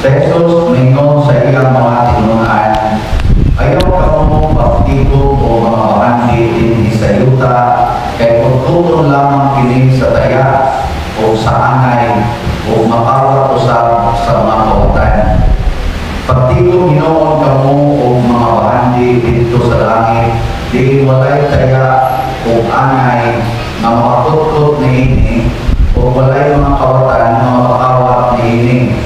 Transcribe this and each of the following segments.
Si Jesus mingon sa iyang mga tinunan, "Ayaw kamo pagtigom og mga bahandi dinhi sa yuta, kay kutkuton lamang kini sa taya o sa anay o makawat usab sa mga kawatan. Pagtigom hinuon kamo og mga bahandi didto sa langit, diin walay taya o anay nga makakutkot niini o walay mga kawatan nga makakawat niini.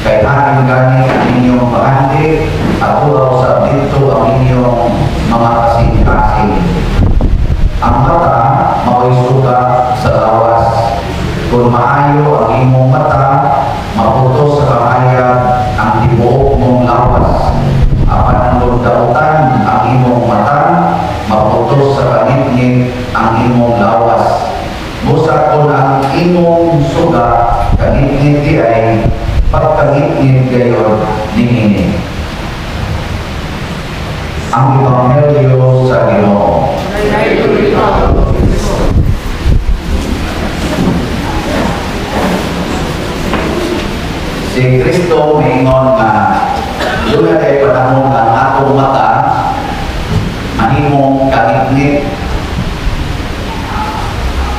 Kay hain gani ang inyong bahandi at usab didto ang inyong mga kasing-kasing. Ang mata mao'y suga sa lawas. Kung maayo ang imong mata, maputos sa kamahayag ang tibuok mong lawas. Apan kung dautan ang imong mata, maputos sa kangitngit ang imong lawas. Busa kung ang imong suga kangitngit diay, pagkangitngit gayod niini." Ang Ebanghelyo sa Ginoo. Dayon. Si Kristo miingon nga duna kay panahon nga ang atong mata mahimong kangitngit.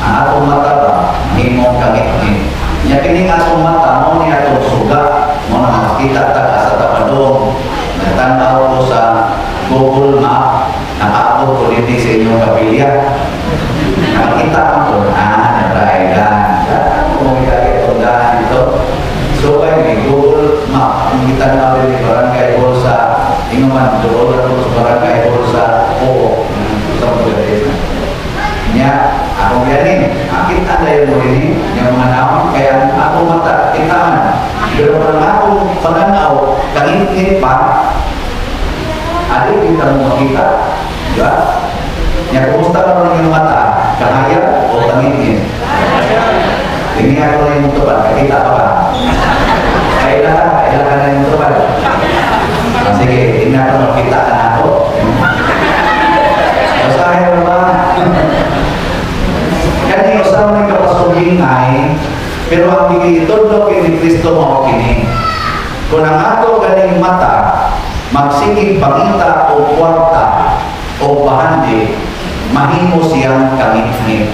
Ang atong mata ba mahimong kangitngit. Nya kining atong mata mao ni atong suga, mao na makakita ta asa ta padung. Nagtan-aw ko sa Google Map, nakaabot ko dinhi sa inyong kapilya. Nakita ko, nabraigan. Kung itong daan dito. So kay may Google Map, ang kita na rin ni Barangay Hall sa Ingoman, doon na sa Barangay Hall sa Oo, sa Pagdating. Nya, ako ganin, kita na yun mo rin, yung mga naon, kaya ang akong mata, kita man. Pero kung ang akong pananaw, kangitngit pa, adi kita mo makita. Diba? Nya, kumusta ka rin yung mata? Kahayag o kangitngit? Tingin ako na yung tupad, kakita ka ba? Kailan ka na yung tupad? Sige, tingnan ko makita ka na ako. Usahay mo ba? Kani usa man kapasugingay, pero ang gitudlo kay ni Kristo mao kini. Kung ang ato ganing mata magsigig pangita o kwarta o bahandi, mahimo siyang kangitngit.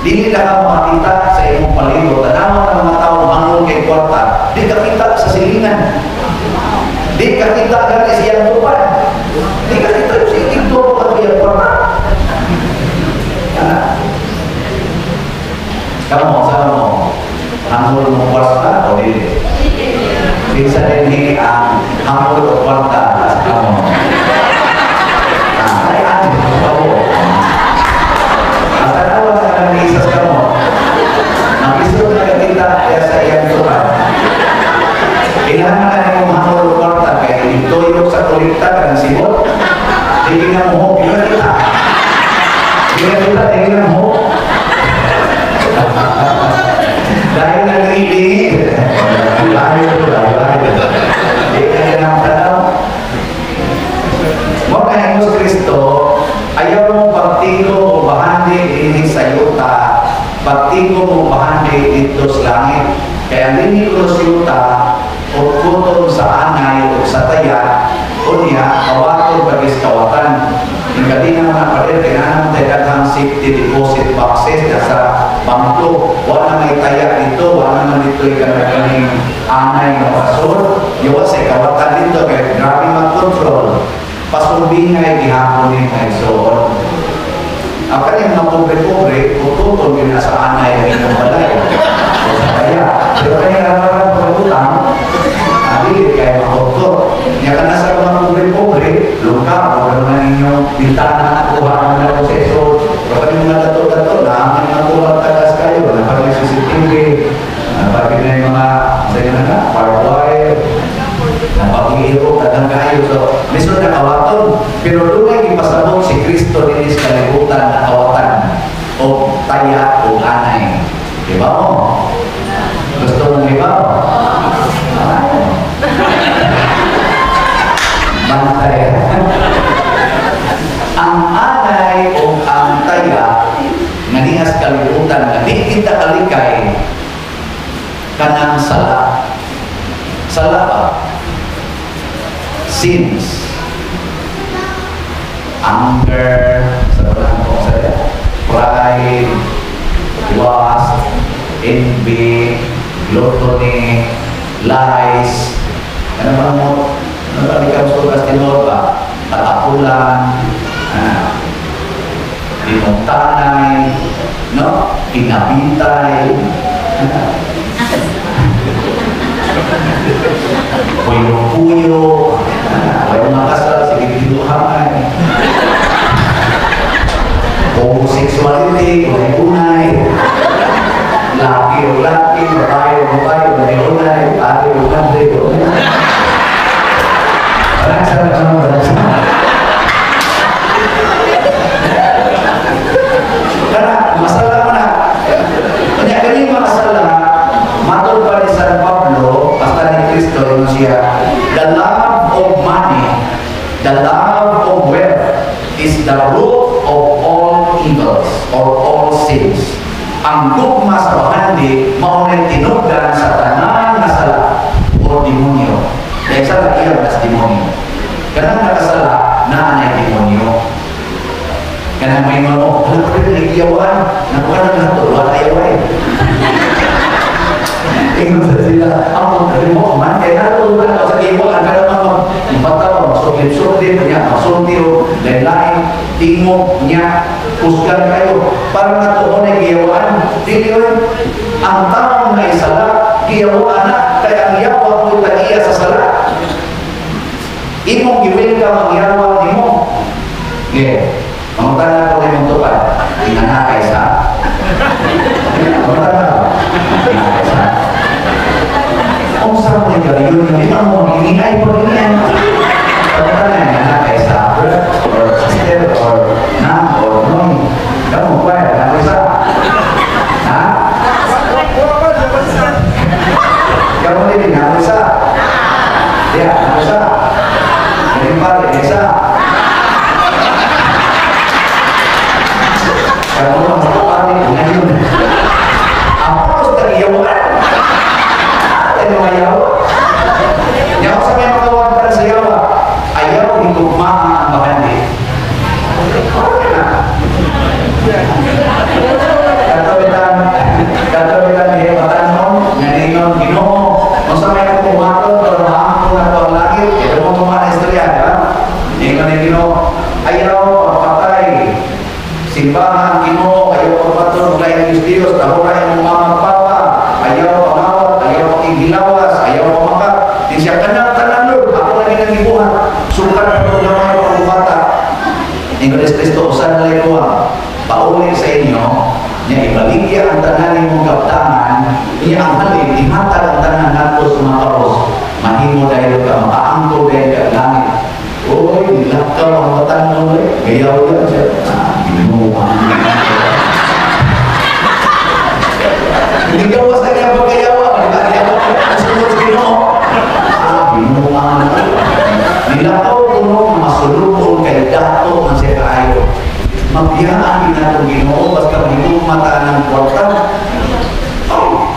Dili na ka makakita sa imong palibot. Tanawa ng mga tao hangol kay kwarta, di ka kita sa silingan. Di ka kita gani siyang tupad. Di ka kita sa igturo ka iyang kwarta. Ana. Kamo, sa mo, hangol mo kwarta o dili? Kinsa dinhi ang hangol o kwarta sa kamo? Ay, ano, kamo. Ang tanawa sa kanang isas kamo, ang na kakita kaya sa iyang tupad. Kailangan na nimo hangol o kwarta kay ituyok sa kolekta kanang simot. Di na mo, di na kita. Di na kita, di na mo. Dahil nagrilingi. Layo ito, layo. Di ka na ang tanaw. Mo kay Jesus Kristo, ayaw mo pagtigo o bahandi dinhi sa yuta, pagtigo mo bahandi dito sa langit. Kaya dinhi ko sa yuta, o kuton sa anay o sa taya, unya, kawaton pagis kawatan. Yung kadina mga pader, kailangan tayo daghang safety deposit boxes na sa bangko. Wala may taya dito, wala man dito yung kaning anay nga pasor. Yawa sa kawatan dito, kaya grabe mag-control. Pasumbingay gihapon ni mga igsoon. Ang kaning mga pobre-pobre, ututol yun na sa anay ang inyong balay. O sa taya. Pero kaya nararan pagkutang, dili kaya makutkot. Nya ka na sa mga pobre-pobre, luka, o gano'n inyong bintana na kuha ang mga proseso. O kami mga dato-dato, na ang mga kuha tagas kayo, napag CCTV, napag na yung mga, sa inyo na, firewire, napag-iiro, daghang kayo. So, lisod na kawaton. Pero dunay gipasabot si Kristo dinhi sa kalibutan na kawatan o taya o anay. Di ba mo? Gusto mong di ba? Ay. Bantay. Ang anay o ang taya nga nias kalibutan nga di kita kalikay kanang sala. Sala ba? Sins. Anger, sa walang ko sa pride, lust, envy, gluttony, lies, ano ba mo? Ano ba ikaw sa tinuod ba? Katapulan, dinungtanay, no? Kinabitay, puyo-puyo, walang makasal, sige tinuhamay. Homosexuality, unay-unay, laki o laki, babae o babae, unay-unay, pare o madre, unay. Walang sarap naman, walang sarap. Kana, masala mo na. Kanya, kanya mga sala, matod pa ni San Pablo, basta ni Cristo, yun siya, the love of money, the love of wealth, is the root of all evils, or all sins. Ang gugma sa bahandi, mao na'y tinubdan sa tanan nga sala o demonyo. Dahil sa iya mas demonyo. Kanang nakasala, naa na'y demonyo. Kanang may mga mo, alam ko rin nagiyawaan, nakuha na nato, wala yaway. Ingon sa sila, ang mga mo, man, kaya natulungan ako sa giyawaan, kaya naman magbata mo, masulip-sulip, niya, masulti o, lain-lain, tingog niya, kusgan kayo, para natuon ay giyawaan. Dili yun, ang taong na isala, giyawaan na, kaya ang yawa mo'y tag-iya sa sala. Imong giwelcome ang yawa nimo. Yeah. Mangutana ko rin mong tupad. Inanakay sa? Mangutana ko. Inanakay sa? Kung saan mo yung galiyon, hindi man mo magingay, pag-ingay. Mangutana, inanakay sa or sister or na or noy. Kamu, kwaya, inanakay sa? Ha? Kamu din, inanakay sa? Ya, inanakay sa? Ngayon pare, inanakay sa? Kamu ang pare, ngayon. Ang pulos ng iyawan. Ano ayaw? Yaw sa may makawagtan sa yawa. Ayaw higugmaa ang bahandi. Okay na. Katawitan niya matanong, ngayon Ginoo. Kung sa may kumaton, pero maangko na ito ang langit, ito mo kumana istorya, di ba? Ngayon ni Ginoo, ayaw pagpatay. Simbahan Ginoo, ayaw pagpaton, ulay Diyos Diyos, tahuray mong mama papa, ayaw pamawat, ayaw pakigilawas, ayaw pamakat. Di siya kanang tanan Lord, ako na ginagibuhat. Sukat na ito gamay pagubata. Ingon Kristo, usan na lang pauli sa inyo, niya ibaligya ang tanan mong kaptangan, niya ang halin, ihatag ang tanan nato sa mga paros. Mahimo dahil ka, makaangko dahil ka langit. Uy, nilakaw ang matan mo, gayaw yan siya. Ah, Ginoo. Hindi ka basta niya pagkayawa, di ba? Ang sunod sa Ginoo. Ah, Ginoo. Nilakaw ko no, masulubong kay dato ang siya kaayo. Mabiyaan din natin Ginoo, basta mahigugmata ng kwarta. Oh.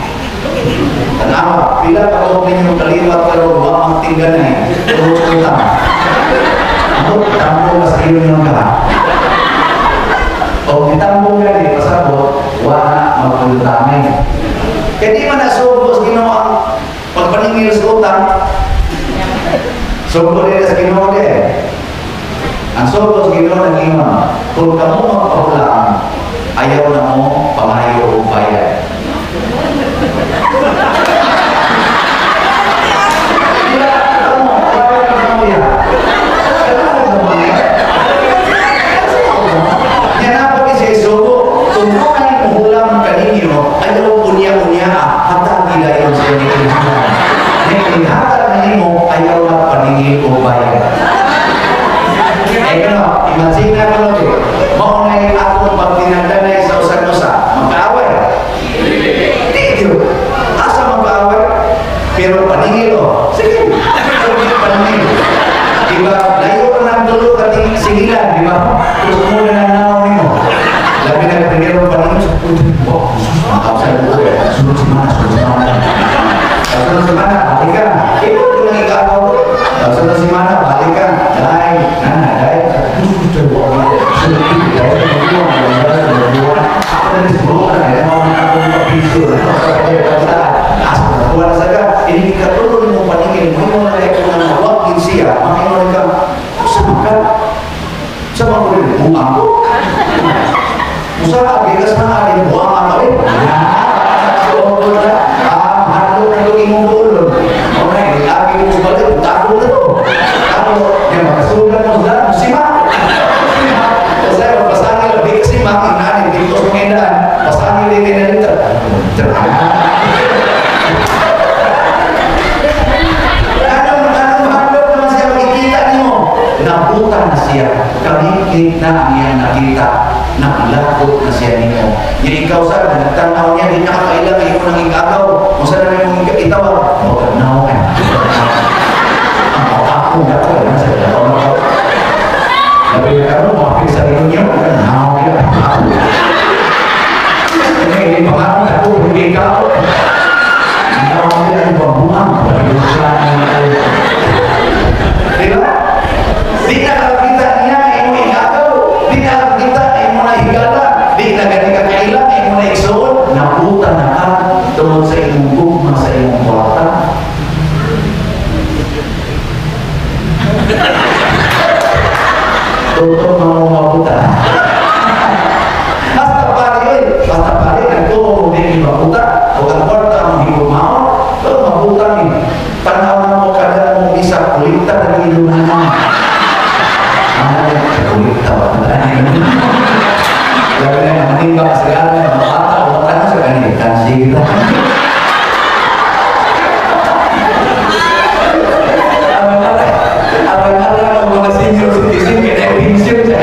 Tanawa, pila pa ko ninyo kaliwat karon wa ang tingganay. Turot utang. Ano, tambo ka sa iyo niyong ka. O gitambong gani pasabot, wa na magultangay. Kaya di man nasugo sa Ginoo ang pagpaningil sa utang. Sugo nila sa Ginoo di. Ang sugo sa Ginoo nag-ingon, kung kamo magpahulaan, ayaw na mo pangayo o bayad. Ayaw unya-unya, hatag nila yun sa inyo. Hatag na nimo, ayaw na paningil o bayad. Eh, kano, imagine na ko natin, maunay akong pagtinagdanay sa usag-usa, magkaaway. Hindi yun. Asa magkaaway? Pero paningil o. Sige, paningil. Diba, layo ka ng tulo ka singilan, di ba? Gusto mo na nanaw nimo. Labi na primero paningil sa puto. Oh, makapsa ko. Sunod semana, sunod semana. Sunod semana, okay ka. Kasunod semana balik ka, dai, nana, dai, ako na siguro na kaya mo na ako mapiso asa wala sa ka ini katulo mo paningin mo mo na kung ano wag siya makingon ka sa ka sa mga buang ko usa ka bigas na ali buang ka rin so ah hadlo na yung imong ulon okay lagi mo balik tago na to tago ya makasugan mo sa sima kasi pasangil lebih ke sima inani dito sa mendan pasangil di mendan dito. Anong hadlok naman siya makikita niyo? Nabutan na siya, kamikit na ang iyang nakita, naglakot na siya ninyo. Yung ikaw sa nagtanaw niya, di nakakailang ay mo nang ikagaw. Kung saan na mong itawag, maganaw ka. Ang ako na ko, nasa ako na ko. Labi na karoon, mapit sa inyo, maganaw ka. Hindi pa nga ako, hindi ikaw. Ikaw ang babuang, di ba? Di nakakita niya ang imong igagaw, di nakakita ang imong nahigala, di na gani ka kailang ang imong naigsuon, nabuta na ka tungod sa imong gugma sa imong kwarta. Tuto mga mabuta. Basta pare, nagtuo din mabuta, o ang kwarta ang higumaon, pero mabuta ni. Tanaw na mo kada mong isa, kulita na ilunan. Kulita ba? Labi na manimba ka sa gana, mga bata, o matanaw sa ganyan, tansi kita. Abang-abang ang mga senior citizen, kaya pension siya.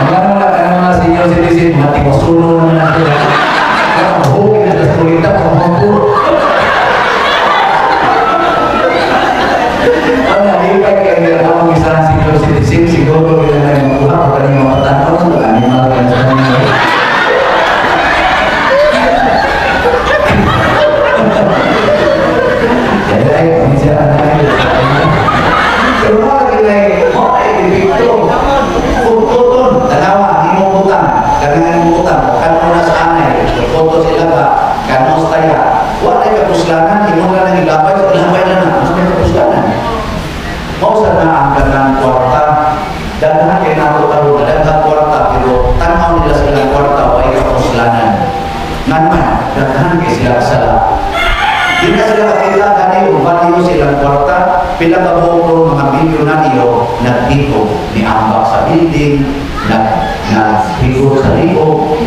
Abang-abang ang mga senior citizen, mga timosuno naman natin. Kaya mahukin na sa kulita, mahukin. Ang nalipay kaya ang isang senior citizen, siguro nila na yung makuha o kanyang mga patanaw sa animal kaya sa kanyang. Kaya ay, siya na ay. Pero mga kinay, mo ay dipikto. Kung tanawa, imong butang, kanang imong butang, kano na sa anay, koto sila ba, kanos taya. Wala ay kapuslanan, imong na nang ilabay, ilabay na na, mas may kapuslanan. Mausa na ang kanang kwarta, daghan kay nato karon daghan kwarta, pero tanaw nila silang kwarta, way kapuslanan. Nganman, daghan kay sila sala. Di na sila kakita gani og value silang kwarta, pila ka buok mga milyonaryo naghigo ni ambak sa building, naghigo sa liog,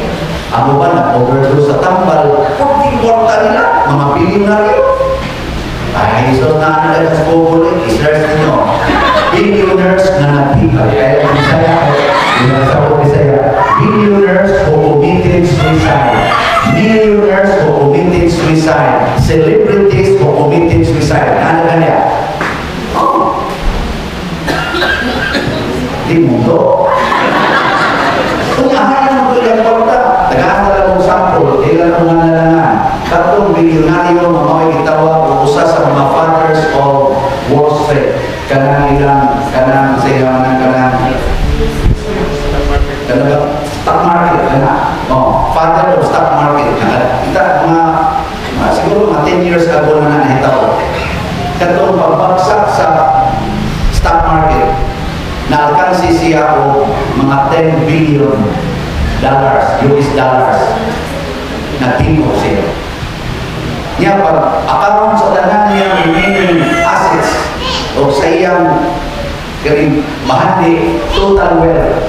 ang uban nag-overdose sa tambal, kunting kwarta nila, mga bilyonaryo. Ay, so na ano sa Google, i-search ninyo. Billionaires na naghigo. Kaya Bisaya, sa Bisaya, billionaires who committed suicide. Millionaires who committed suicide. Celebrities who committed suicide. Ano kanya? Oh. Di mundo. Kung ahayan mo ilang kwarta, tagaan na lang mong sample, ilan ang mga nalangan. Katong bilyonaryo, mga gitawag, usa sa mga fathers of Wall Street. Kanang ilang, kanang sa ilang, kanang, kanang, stock market, kanang, oh, father of stock market. Kita mga, siguro mga 10 years ago na nahitaw. Katong pagbagsak sa stock market, naalkansi siya o mga 10 billion dollars, US dollars, nagtingo siya. Niya pag account sa tanan niya remaining assets o sa iyang mahandi total wealth,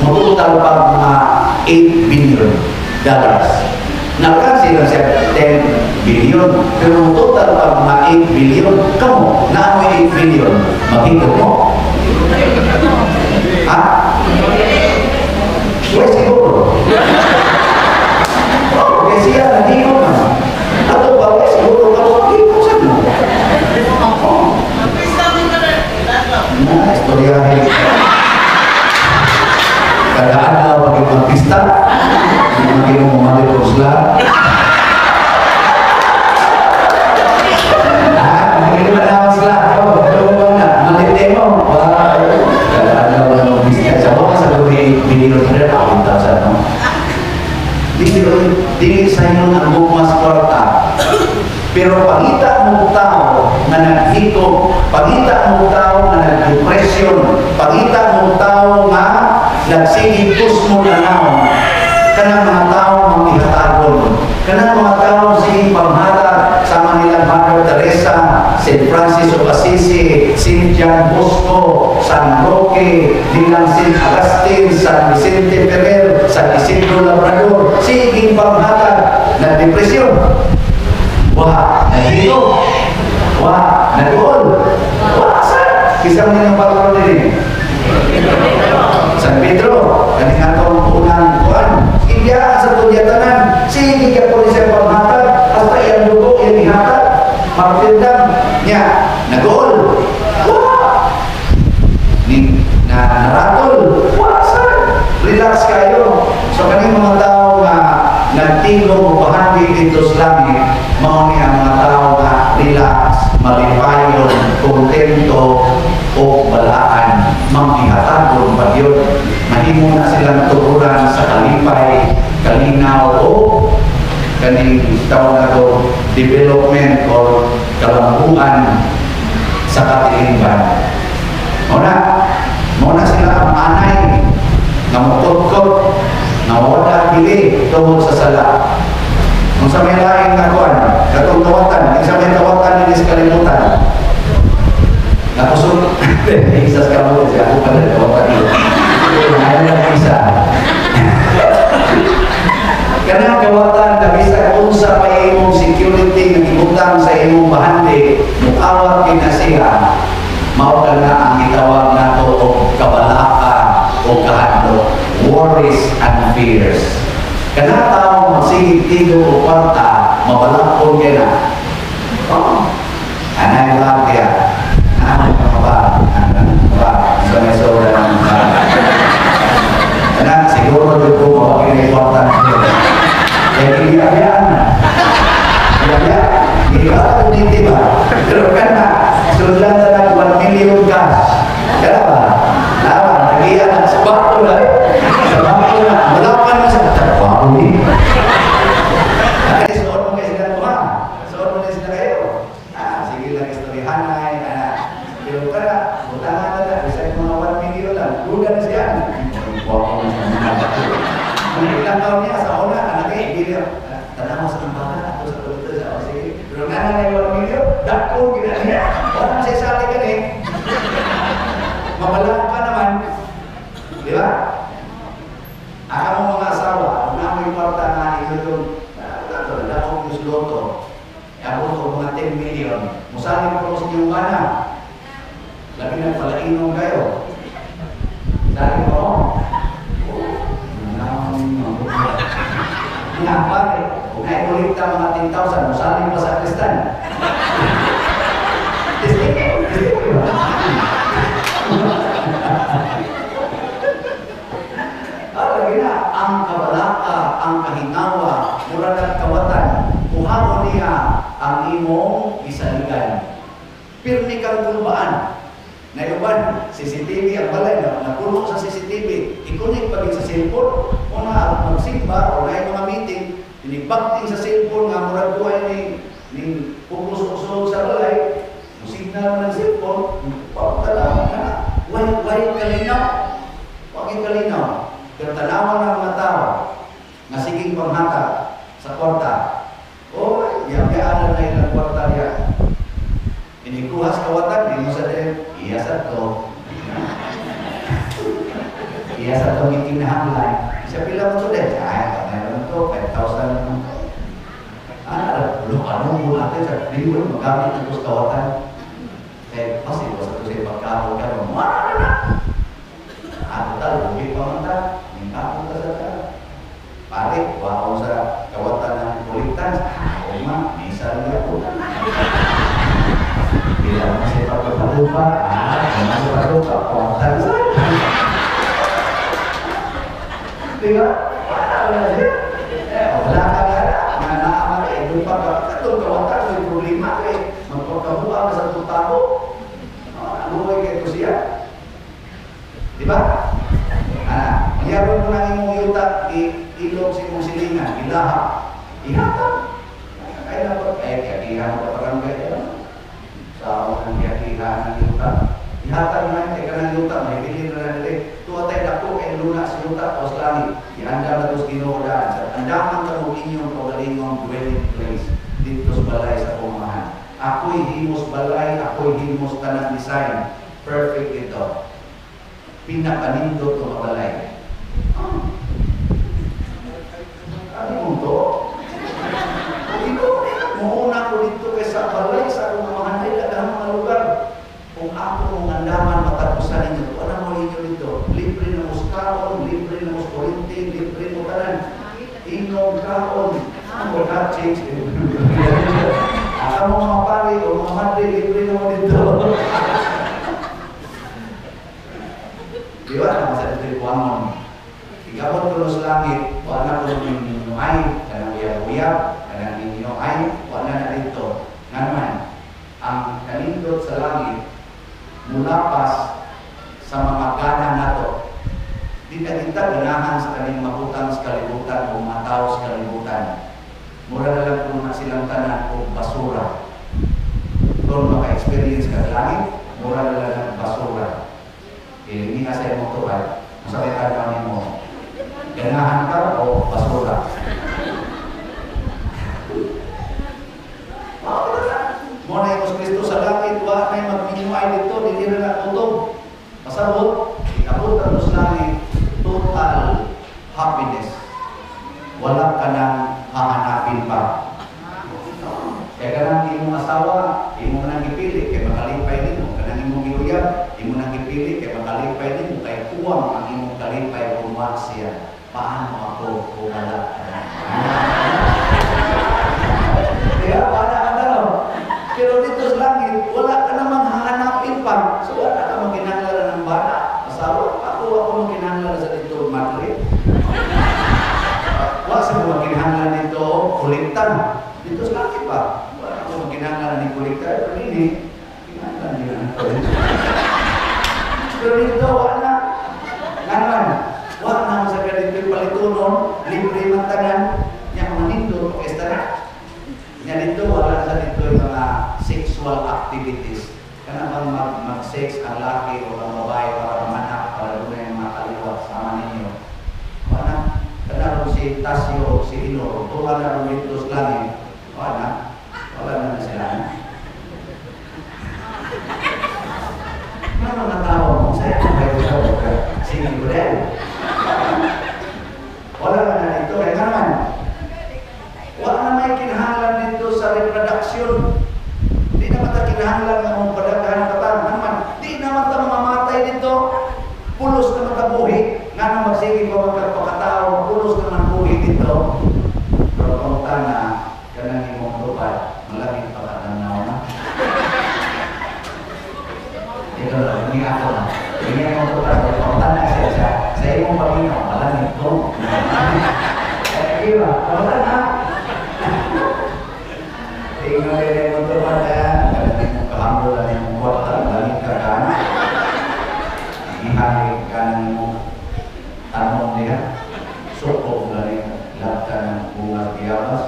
total pa mga 8 billion dollars. Naalkansi lang siya 10 billion, pero total pa mga 8 billion. Kamo, naamoy 8 billion, maghigop mo. Ha? Wala siguro. Oh, kaya siya, nag-inom na. Ato ba, wala siguro ka mag-inom sa mo. Oh. Na, istoryahe. Kada adlaw maging magpista, maging umalit ko sila. Ah, maging manawas sila. Oh, ito ba na? Pero pangita mo tao nga naghikog, pangita mo tao nga nagdepression, pangita mo tao nga nagsigig kusmo tanaw, kanang mga tao manghihatagon, kanang mga tao sige panghatag sama nilang Mother Teresa, St. Francis of Assisi, St. John Bosco, San Roque, nilang St. Augustine, San Vicente Ferrer, San Isidro Labrador, sige panghatag, nagdepresyon. Wa, nahilo. Wa, naduol. Wa, sa? Kisang nilang patron din. San Pedro, kaning atong unang kuan. Iya sa tunyatanan, sige ka po siya panghatag, hasta iyang dugo, iyang ihatag, martindam, niya, naguol. Wa! Ni, na, naratol. Wa, sa? Relax kayo. So, kaning mga tao nga nagtingog o bahagi dito sa langit, mao ni ang mga tao nga relax, malipayon, kontento, o balaan, manghihatagon pa yun. Mahimo na silang tururan sa kalipay, kalinaw, o kaning tawag na to, development or kalambuan sa katilingban. Mao na sila ang anay nga mukotkot, nga wala bili tungod sa sala. Kung sa may laing nga kuan, katong kawatan, kung sa may kawatan ini sa kalimutan. Nakusog, isa sa kamot, siya ako pala kawatan nito. Ayaw lang isa. Kanang kawatan, na bisag unsa pa imong security nga gibutang sa imong bahandi, muawat kina siya, mao ka na ang gitawag nato og kabalaka o kahadlok, worries and fears. Kana tao magsigig tigo o kwarta, mabalakon kay na. Oh, anay lang kaya. Ano ka ba? Ano ba? Sa may sobra ng ba? Kana siguro dito ko mawagin yung kwarta. Kaya giyabiyaan na. Giyabiyaan. Giyabiyaan dito ba? Pero kana, sudlan na ng 1 million cash. Kaya ba? Lawan, nagiya na. Sa bako na. Sa bako na. Wala pa na sa bako ni. Ay, suot mo kayo sila tuha. Suot mo kayo sila kayo. Ah, sige lang istoryahanay. Anak. Pero kana, butangan na na. Bisa yung mga 1 million lang. Duda na siya. Wako na siya. Kung ilang taon niya sa una, anak eh, hindi niya. Tanaw sa tambahan, ako sa kulito siya. O sige. Pero nga na yung 1 million, dako, gina niya. Wala siya sali ka eh. Mabalak ka naman. Di ba? Aka mo mga asawa, kung na may kwarta na ito yung dakong yung loto, abot ko mga 10 million, musali mo sa inyong bana. Labi na palainom kayo. Sabi mo, nga pare, kung naiulit ka mga 10,000, musali mo sa Kristan. Lagi na, ang kabalaka, ang kahinawa, mura ng kawatan, kuhaon niya ang imong isaligan. Pirmi kang kulbaan. Naiuban, CCTV ang balay, napuno sa CCTV, i-connect pa sa cellphone, o na magsimba, o na yung mga meeting, inibakting sa cellphone, nga murag buhay ni pugusok-usok sa balay, signal ng cellphone, pagtanaw ka na, way kalinaw, wag kalinaw. Pero tanawan ng mga tao, nga siging panghatag sa kwarta, o, yabiyaan na ilang kwarta niya. Inikuha sa kawatan, hindi mo sa din, iya sa to. Iya sa to, gikinahanglan. Siya pila mo to din, ay, meron to, 5,000 naman to. Ah, ano, ano mo natin sa di mo magamit ito sa kawatan. Eh, kasi, basta ito siya pagkaon ka, wala na. Ah, total, buhi pa man ta, ningkapon ta sa ta. Pare, waon sa kawatan ng kulitan, ah, ma, misa niya po. Bila mo siya pagpapalupa, ah, wala siya pagpapalupa, kawatan sa. Di ba? Wala na siya. Eh, wala ka nga na, nga naama ka, eh, lupa ka, katong kawatan, may problema ka eh, magpagkabuha ka sa itong tao. Ano ay kayo siya? Di ba? Ana, mangyari mo na imong yuta, ilog sa imong silingan, ilaha, ihatag. Kaya na po, eh, kaya iha mo himos balay, ako'y himos tanang design. Perfect ito. Pinakanindot ng balay. Oh. Ano mong to? Ikaw, muuna ko dito kay sa balay, sa akong mga daghang mga lugar. Kung ako mong andaman, matapusan ninyo, wala mo ninyo dito. Libre na mo kaon, libre na mo kuryente, libre mo tanan. Inom kaon, or not change. Aka mo mga pare o mga madre, libre na mo dito. Di ba? Ang sa dito yung buwangon. Igabot ko sa langit, wala ko ninyo ay, kanang uyab-uyab, kanang ninyo ay, wala na dito. Ngaman, ang kanindot sa langit, mulapas sa mga gana nato. Di na kita ganahan sa kaning mabutang sa kalibutan o mga tao sa kalibutan. Mura na lang kung na silang tanan o basura. Kung maka-experience ka langit, mura na lang ang basura. Eh, hindi ka sa imong tubay. Masakit ka namin mo. Ganahan ka o basura? Mo na yung Kristo sa langit, wa na yung magminuay dito, hindi na nakutob. Pasabot, ikabot ang sa langit, total happiness. Wala ka nang hahanapin pa. Kaya kanang imong asawa, imong nang gipili, kay makalipay nimo. Kanang imong giuyab, imong nang gipili, kay makalipay nimo. Kay kuwang ang imong kalipay kung wa siya. Paano ako kung wala ka na? Kaya wala ka na. Pero dito sa langit, wala ka namang hahanapin pa. So wala ka magkinahanglan ng bata, asawa. Ako magkinahanglan sa dito, madre. Wala sa magkinahanglan dito, kulitan. Dito sa langit pa. Wala ka magkinahanglan ng kulitan. Pero hindi, kinahanglan nila ng kulitan. Pero dito, wala. Ngayon, wala na sa ganito yung palitunon, libre man tanan, niya mga nindot, pagkesta na. Niya dito, wala sa dito yung mga sexual activities. Kana bang mag-sex ang laki o ang babae para manak, para doon yung mga kaliwat sama ninyo. Wala. Kana ron si Tasio, si Inor, tuwa na ron dito sa langit. Wala. Wala na na sila. Ano mga tao mo? Sa'yo kung kayo sa buka. Sige ko rin. Wala na na dito. Kaya naman, wala na may kinahanglan dito sa reproduction. Di naman ta kinahanglan nga mong padaghan ka pa. Naman, di naman ta mamamatay dito. Pulos naman ta buhi. Nga na magsige pa magkapakatao, pulos naman buhi dito. Pero kung ta na, kanang imong tupad, malamig pa ka tanaw na. Ito lang, hindi ako na. Hindi ako tupad. Kung ta na siya, sa imong paminaw, malamig ko. Eh, di ba? Kung ta na. Tingnan nila yung tupad na, kanang imong kahambulan imong kwarta, malamig ka ka na. Ihari ka ng imong tanong niya. Suko na rin, lahat ka ng bungas biyabas.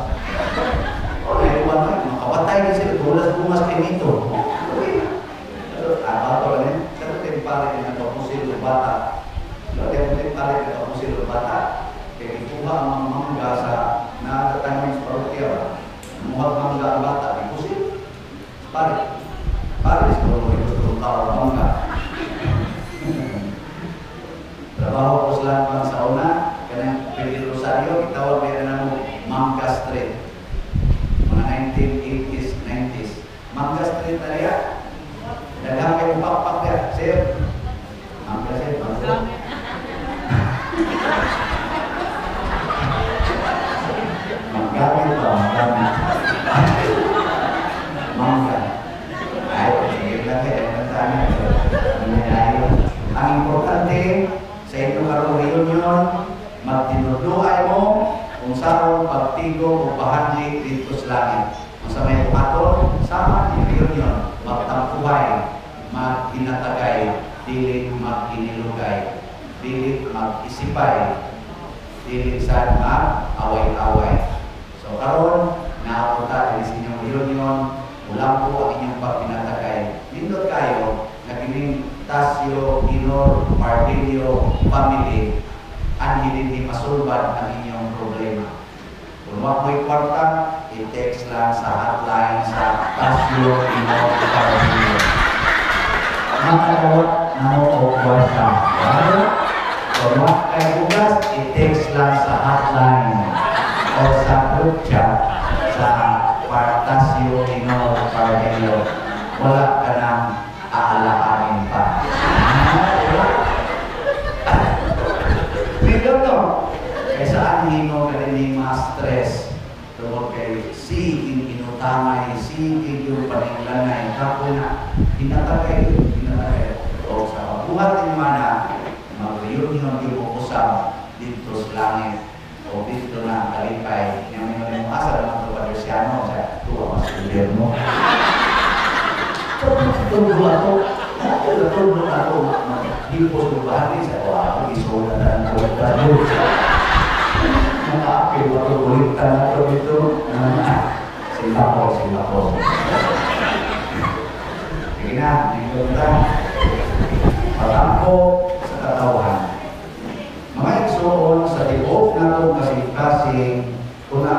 O, naiwan ka, makapatay din sila, tulas bungas kay nito. Abato lang yan. Pero timpare na nagpapusil ng bata. Pero timpare na nagpapusil ng bata. Kaya ikuha ang mga mangga sa natatanong sa parokya. Muhag mangga ang bata, ipusil. Pare. Pare, siguro mo gusto ng tao ang mangga. Trabaho ko sila pang sa una, kanang Pili Rosario, itawag meron na mo Mangga Street. Mga 1980s, 90s. Mangga Street na riya. Daghang kayo pakpak niya. Sir, mangga sir, mangga. Manggamit pa, manggamit. Mangga. Ay, sige lang kayo. Ang importante, sa inyong karong reunion, magtinuduay mo kung saan pagtigo o pahanli dito sa langit. Kung sa may buhaton, sama ni reunion, magtampuhay, maghinatagay, dili maghinilugay, dili mag-isipay, dili sa mag-away-away. So karon, naapunta din sa inyong reunion, ulang po ang inyong paghinatagay. Nindot kayo, na kining Tasio, Inor, Pardelio family, ang hindi masulbad ang inyong problema. Kung wa mo'y kwarta, i-text lang sa hotline sa Tasyo Inor Parhelion. Makadawat na mo og kwarta. Kung wa kay bugas, i-text lang sa hotline o sa group chat sa Partasio Inor Parhelion. Wala ka nang aalalahanin pa. Ah, dito to. Kaya saan himo ka rin mga stress tungod kay sige inutangay, sige yung paninglanay, kapoy na, hinatagay, hinatagay. O sa pagbuhat ni mana, mag-reunion yung mo usab dito sa langit o dito na kalipay. Nga may mga asa naman ito Patriciano sa tuwa mas gobyerno. Tuwa ato, tuwa ato, maghipos ko bahagi sa wow, isulat na ang tuwa. Nakaapil ba ito, ulitan na ito dito. Sila ko, sila ko. Sige na, ningkong ta. Patampo sa katawhan. Mga igsoon sa tibuok natong kasing-kasing, una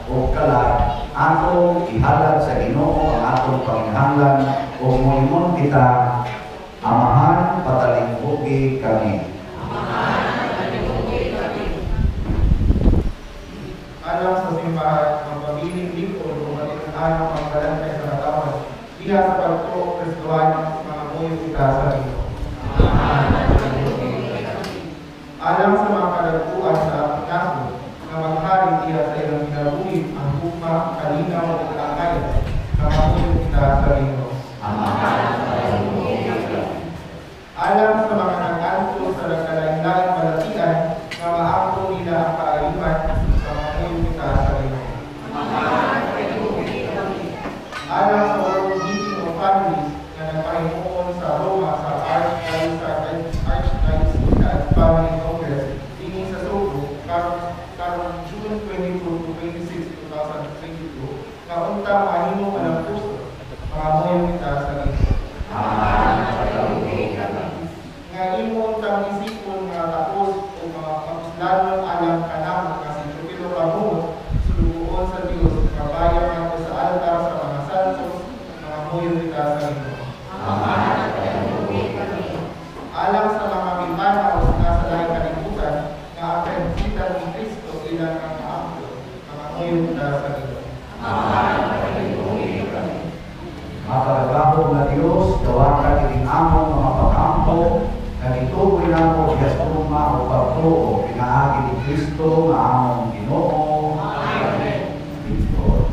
o kalag, atong ihalad sa Ginoo ang atong panginahanglan o moingon kita, Amahan, patalinghugi kami. Alang sa simbahan, ang pabiling lingkod o matinanang pagbalantay sa katawan, diha sa pagtuo Kristohan, mga muyo kita sa Ginoo. Alang sa mga kadagkuan sa atong nasod, nga maghari diha sa ilang kinabuhi ang gugma, kalinaw ug kaangayan, mga muyo kita sa Ginoo. Alang sa mga nag-anto sa nagkalain-laing balatian, nga maangko nila ang kaayuhan, mga muyo kita sa Ginoo. Alang sa World Meeting of Families nga nagpahimuon sa Roma sa Archdiocese Family Congress dinhi sa Sugbo karon June 22 to 26, 2022, nga unta mahimo alang puso, mga muyo kita sa Ginoo. Nga imo untang isipon nga taos o mga mapuslanon alang kanamo nga si Teofilo Pamuno, sulugoon sa Dios nga bayaw ngadto sa altar sa mga santos, mga muyo kita sa Ginoo. Alang sa mga mipanaw nga sa lahing kalibutan nga ang kahimpitan ni Kristo ilang nga maangko, mga muyo kita sa Ginoo. Makagagahom nga Dios, dawatan kining among mga pagampo, nga gitugoy namo diha sa ugma o pagtuo pinaagi ni Kristo nga among Ginoo. Amen. Dito.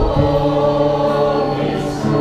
Panginoon Jesus.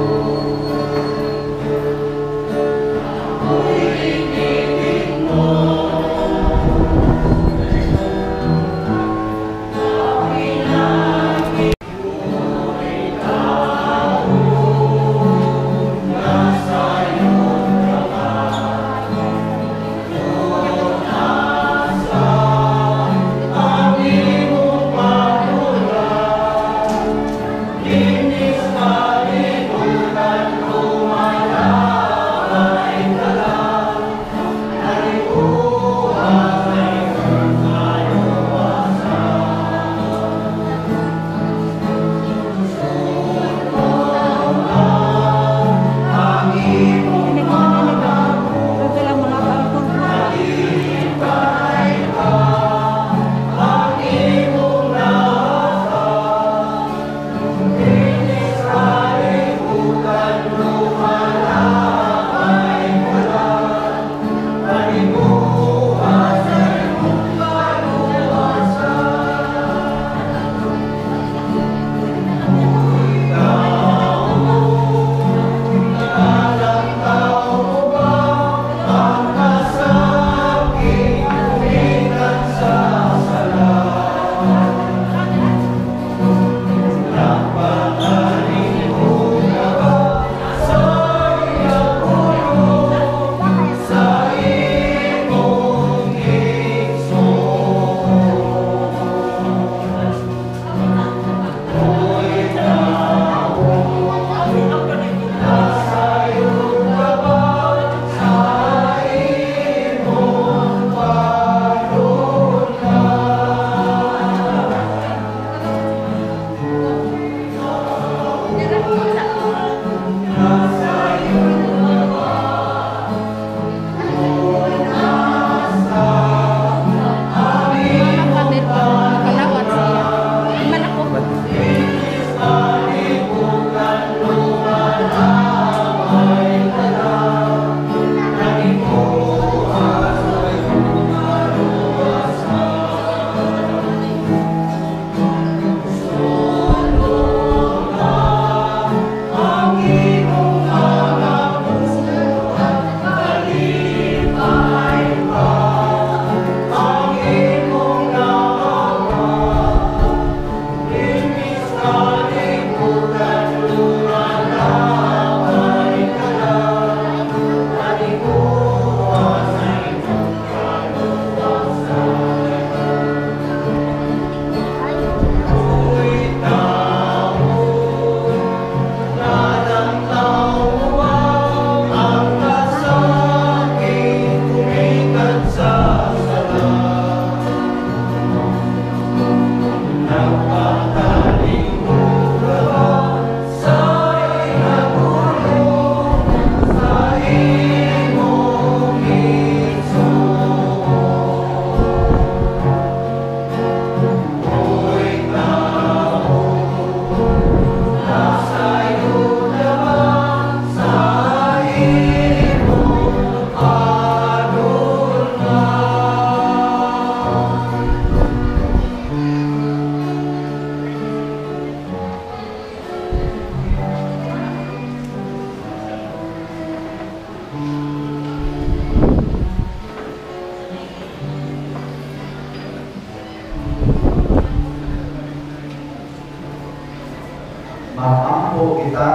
Ampo kita.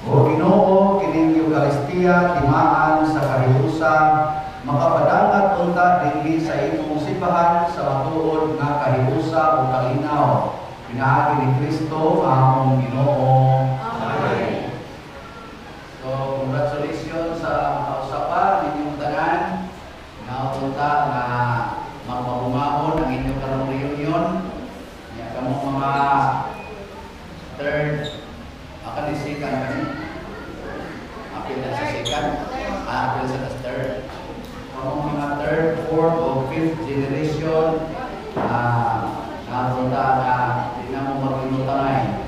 O Ginoo, kining Eukaristiya timaan sa kahiusa, makapadangat unta dinhi sa imong simbahan sa matuod nga kahiusa o kalinaw. Pinaagi ni Kristo among Ginoo. Amen. So, congratulations sa makausapan ninyong tanan. Naunta nga magmabungahon ang inyong karong reunion. Nya kamo mga third akan ni second kani. Apil na sa second, apil sa third. Kamo mga third, fourth o fifth generation naunta na di na mo mag-inutangay.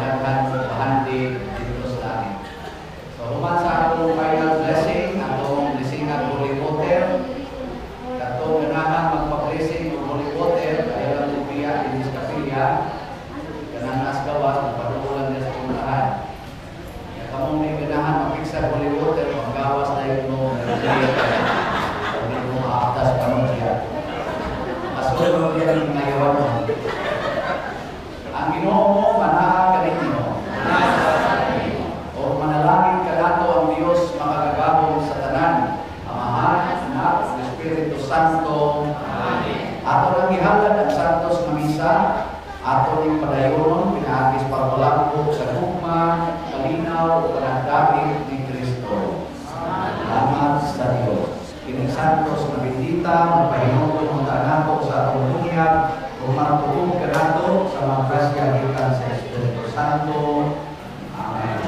Daghan mo bahandi dito sa langit. So human sa atong final blessing, atong blessing at holy water. Katong ganahan magpa-blessing og holy water, ayaw lang lupiya dinhi sa kapilya. Kanang nas gawas, magpaduol lang sa puntahan. Kaya kamong may ganahan mapiksa holy water, paggawas na yun mo, hindi mo maaptas pa nun siya. Masunod yan ang ngayawan mo. Ang Ginoo mo, manaa kaninyo. O manalangin kanato ang Dios makagagahom sa tanan, Amahan, Anak, ug Espiritu Santo. Amen. Ato nang gihalad ang santos nga misa, ato ning padayonon pinaagi sa pagpalambo sa gugma, kalinaw ug panagdait ni Kristo. Salamat sa Dios. Kining santos nga bendita magpahinumdom unta nato sa atong lungya ug magtuon kanato sa mga grasya gikan sa Espiritu Santo. Amen.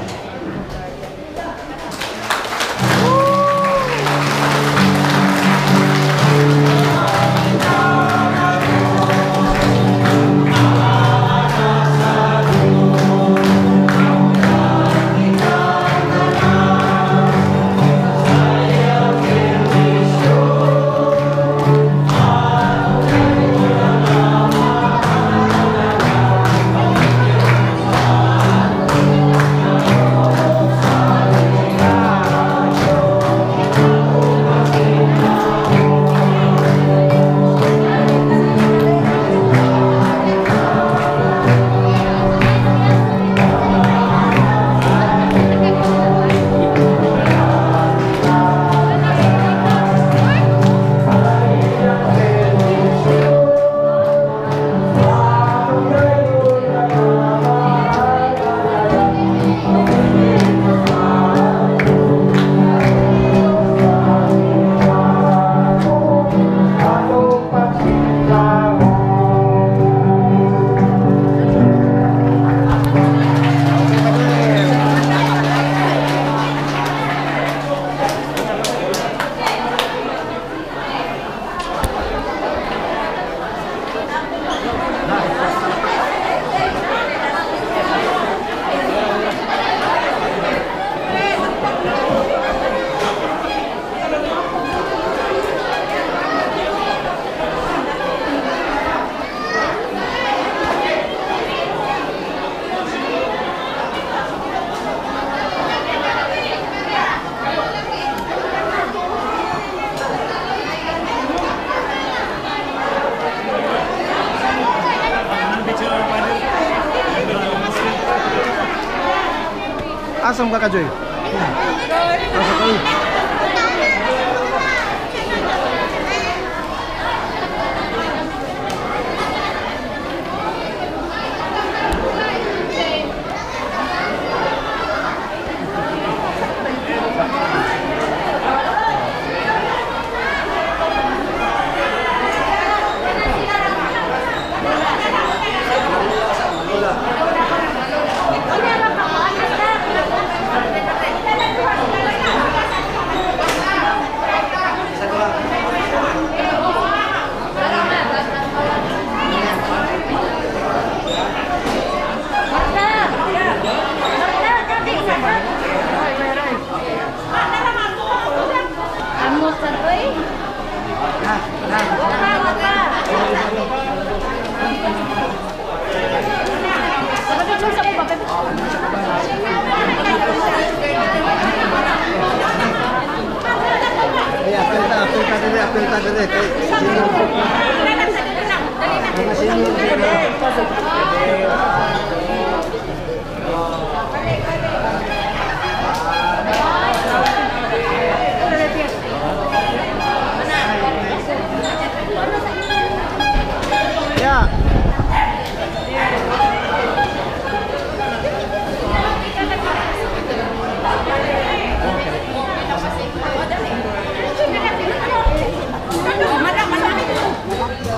Asam ka Joy? Asa ka? Apel ta dere kay. Mga senior dito. Yeah.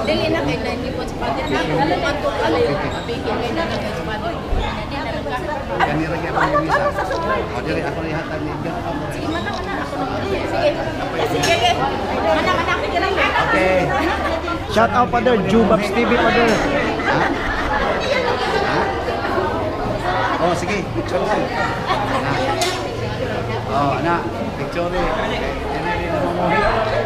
Dili na kay na hindi po sa father. Alam mo ito kalayo. Apigil kay na kay sa father. Hindi na lang ka. Ganira kaya pa yung isa. O, dili ako ni hatag ni Sige, mana mana ako na. Sige. Sige. Mana mana Okay. Shout out, Father. Jubabs TV, Father. Ha? Oh, sige, picture lang. Oh, anak, picture ni. Yan na rin mo.